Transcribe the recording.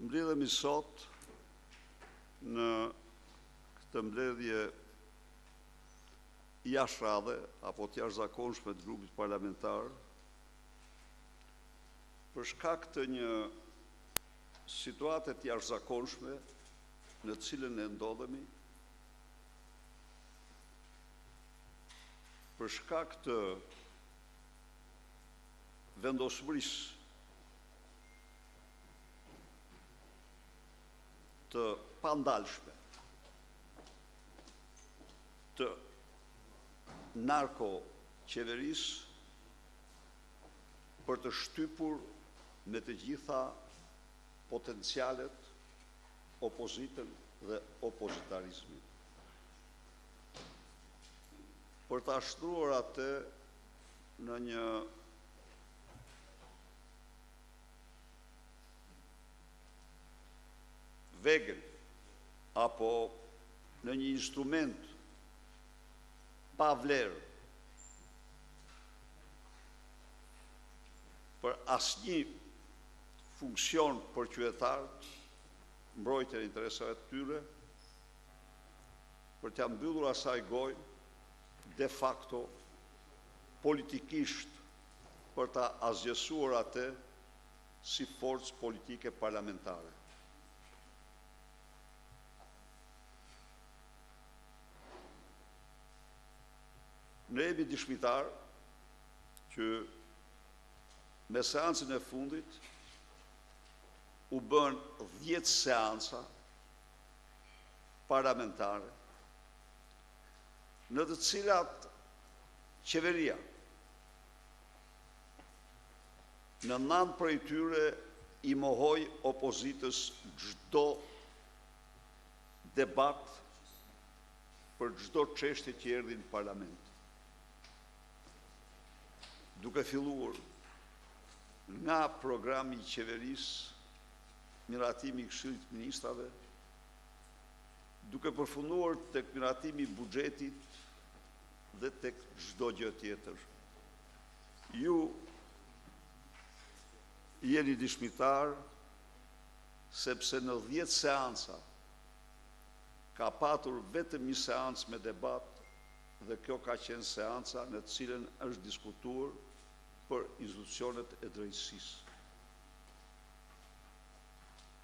Mblidhemi sot në këtë mbledhje jashtë radhe apo të jashtëzakonshme të grupit parlamentar për shkak të një situate të jashtëzakonshme në të cilën ne ndodhemi, për shkak të vendosmërisë të pandalshme të narkoqeverisë për të shtypur me të gjitha potencialet opozitën dhe opozitarizmin, për ta shndërruar atë në një vegël apo në një instrument pa vlerë për asnjë funksion për qytetarët, mbrojtjen e interesave të tyre, për t'ia mbyllur asaj gojën, de facto, politikisht për ta asgjësuar atë si forcë politike parlamentare. Ne jemi dëshmitarë që me seancën e fundit u bënë 10 seanca parlamentare në të cilat qeveria në 9 prej tyre i mohoi opozitës çdo debat për çdo çështje që erdhi në parlament. Duke filluar nga programi i qeverisë, miratimi i Këshillit të Ministrave, duke përfunduar tek miratimi i buxhetit dhe tek çdo gjë tjetër. Ju jeni dëshmitarë sepse në 10 seanca ka patur vetëm një seancë me debat dhe kjo ka qenë seanca në të cilën është diskutuar për institucionet e drejtësisë.